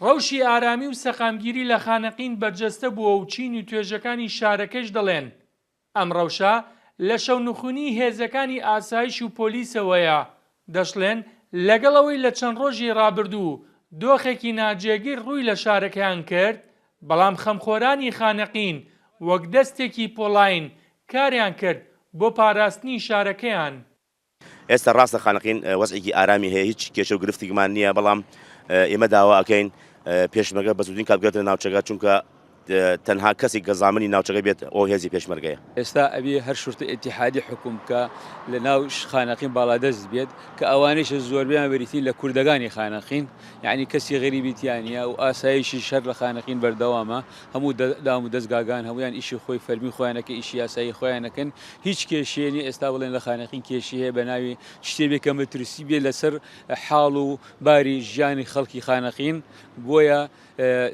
ڕەوشی ئارامی و سەقامگیری لە خانەقین بەرجەستە بووە و چین و توێژەکانی شارەکەش دەڵێن، ئەم ڕەوشە لە شەونخونی هێزەکانی ئاسایش و پۆلیسەوەیە، دەشڵێن، لەگەڵ ئەوەی لە چەند ڕۆژی ڕابردوو دۆخێکی ناجێگیر ڕووی لە شارەکەیان کرد، بەڵام خەمخۆرانی خانەقین وەک دەستێکی پۆڵاین کاریان کرد بۆ پاراستنی شارەکەیان. ئێستا ڕاستە خانەقین وەزعێکی ئارامی هەیە هیچ کێشە و گرفتێکمان نییە بەڵام ئێمە داوا ئەکەین پێشمەرگە بە زووترین کات بگاتە ناوچەکە چونکە تەنها کەسێک کە زامنی ناوچەکە بێت ئەو هێزی پێشمەرگەیە. ئێستا ئەبێ هەر شورتەی ئیتیحادی حوکم بکا لە ناو خانەقین باڵادەست بێت کە ئەوانەیش زۆربەیان بریتین لە کوردەکانی خانەقین یەعنی کەسی غەریبی تیا نییە و ئاسایشیش هەر لە خانەقین بەردەوامە هەموو دام و دەزگاگان هەموویان ئیشی خۆی فەرمی خۆیان ئەکەن ئیشی یاسایی خۆیان ئەکەن هیچ کێشەیە نیە ئێستا بڵێن لە خانەقین کێشەی هەیە بە ناوی شتێ بێ کە مەترسی بێ لەسەر حاڵ و باری ژیانی خەڵکی خانەقین بۆیە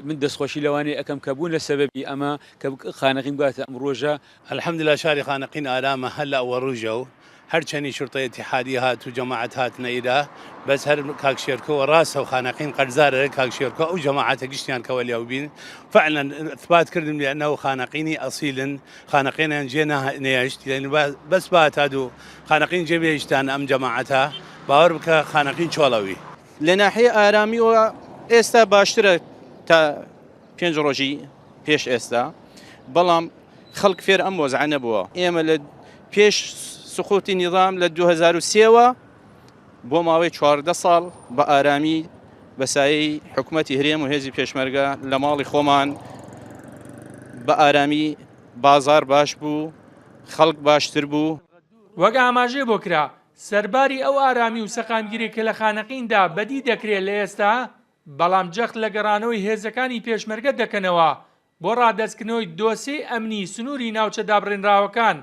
من دەستخۆشی لەوانەیە ئەکەم کە بوون لە سەبەبی ئەمە کە خانەقین بگاتە ئەم ڕۆژە. الحمدللە شاری خانەقین ئارامە هەر لە ئەوەڵ ڕووژەو هەر چەنی شورتەی ئیتیحادی هات و جەماعەت هاتنە ئیرا بەس هەر کاک شێرکۆ وە ڕاسەو خانەقین قەرزارە لە کاک شێرکۆ ئەو جەماعەتە گشتیان کە وەلیاو بین فعلا اثبات کردن بانه خانەقینی اصیلن خانەقینیان جێ نەیاشت یعنی بەس باتاد و خانەقین جێ بێشتان ئەم جەماعەتە باوەڕ بکە خانەقین چۆڵەوی. لە ناحیەی ئارامیەوە ئێستا باشترە تا پێنج ڕۆژی پێش ئێستا بەڵام خەڵک فێر ئەم وەزعە نەبووە ئێمە لە پێش سقوتی نیظام لە 2023ەوە بۆ ماوەی 14 ساڵ بە ئارامی بە سایەی حکوومەتی هەرێم و هێزی پێشمەرگە لە ماڵی خۆمان بە ئارامی بازار باش بوو خەڵک باشتر بوو. وەک ئاماژەی بۆ کرا، سەرباری ئەو ئارامی و سەقامگیریە کە لە خانەقیندا بەدی دەکرێت لە ئێستا، بەڵام جەخت لە گەڕانەوەی هێزەکانی پێشمەرگە دەکەنەوە بۆ ڕادەستکردنەوەی دۆسێی ئەمنی سنووری ناوچە دابڕێنراوەکان،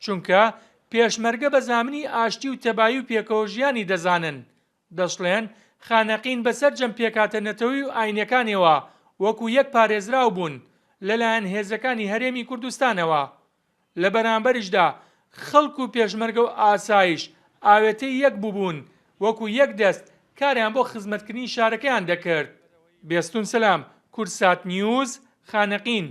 چونکە پێشمەرگە بە زامنی ئاشتی و تەبایی و پێکەوەژیانی دەزانن، دەشڵێن، خانەقین بە سەرجەم پێکهاتە نەتەوەی و ئاینیەکانیەوە وەکو یەک پارێزراو بوون لەلایەن هێزەکانی هەرێمی کوردستانەوە. لە بەرامبەریشدا خەڵک و پێشمەرگە و ئاسایش ئاوێتەی یەک بووبوون، وەکو یەک دەست کاریان بۆ خزمەتکردنی شارەکەیان دەکرد. بێستون سەلام، کوردسات نیوز، خانەقین.